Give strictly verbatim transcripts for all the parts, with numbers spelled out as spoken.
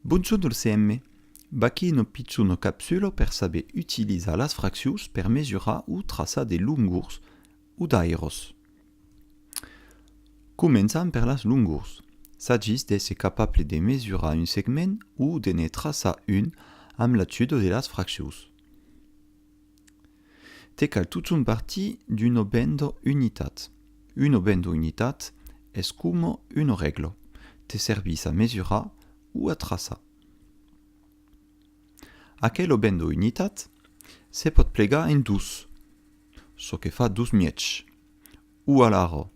Bonjorn al C M. Vaquí una pichona capsula per saber utilizar las fraccions per mesurar o traçar de longors o d'airas. Començam per las longors. S'agís d'èsser capable de mesurar un segment o de ne traçar un amb l'ajuda de las fraccions. Te cal totjorn partir d'una benda unitat. Una benda unitat es coma una règla. Te servís a mesurar o a traçar. Aquela benda unitat se pòt plegar en dos, çò que fa dos miègs, o alara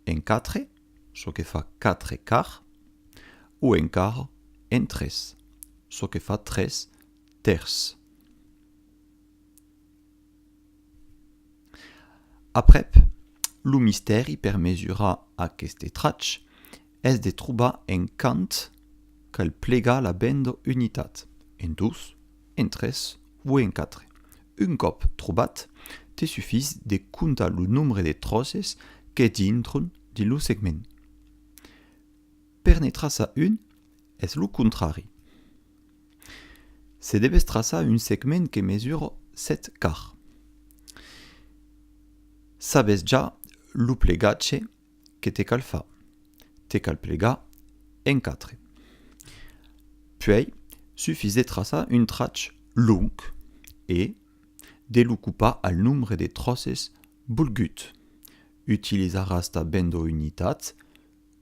en quatre, çò que fa quatre quarts, o encara en tres, çò que fa tres tèrç. Aprèp, lo mistèri per mesurar aqueste trach es de trobar en quant cal plegar la benda unitat, en dos, en tres o en quatre. Un còp trobat, te sufís de comptar lo nombre de tròces que dintron dins lo segment. Per ne traçar un, es lo contrari. Se devètz traçar un segment que mesura sèt quarts, sabètz ja lo plegatge que te cal far. Te cal plegar en quatre. Puèi, sufís de traçar un trach long e de lo copar al nombre de tròces volgut. Utilizaràs ta benda unitat,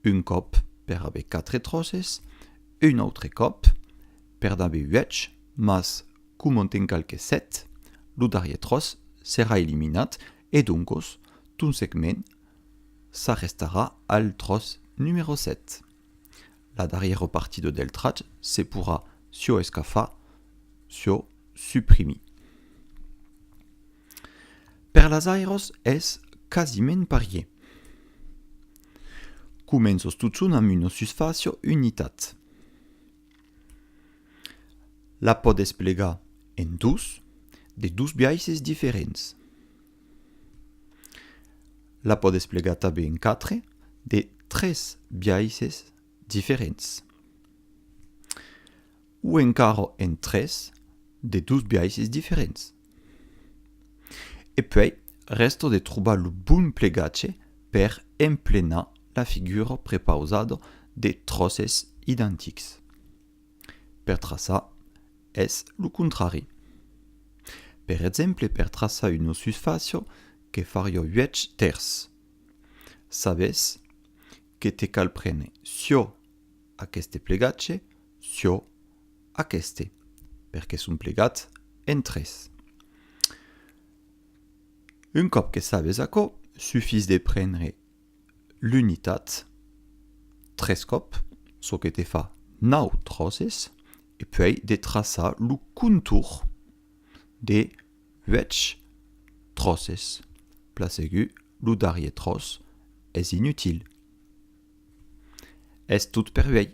un còp per aver quatre tròces, un autre còp per n'aver uèch, mas coma te'n cal que sèt, lo darrièr tròç serà eliminat e doncas ton segment s'arrestarà al tròç numèro sèt. La darrièra partida del trach se porà siá escafar, siá suprimir. Per las airas es quasiment parièr. Començas totjorn amb una susfàcia unitat. La pòdes plegar en dos, de dos biaisses diferents. La pòdes plegar tanben en quatre, de tres biaisses diferents. O encara en tres, de dos biaisses diferents. E puèi, rèsta de trobar lo bon plegatge per emplenar la figura prepausada de tròces identics. Per traçar, es lo contrari. Per exemple, per traçar una susfàcia que fariá uèch tèrç, sabes que te cal prene siá aqueste plegatge, siá aqueste, perque son plegats en tres. Un còp que sabes aquò, sufís de prendre l'unitat tres còp, çò que te fa nau tròces, e puèi de traçar lo contorn de uèch tròces. Plan segur, lo darrièr tròç es inutil. Es tot per uèi.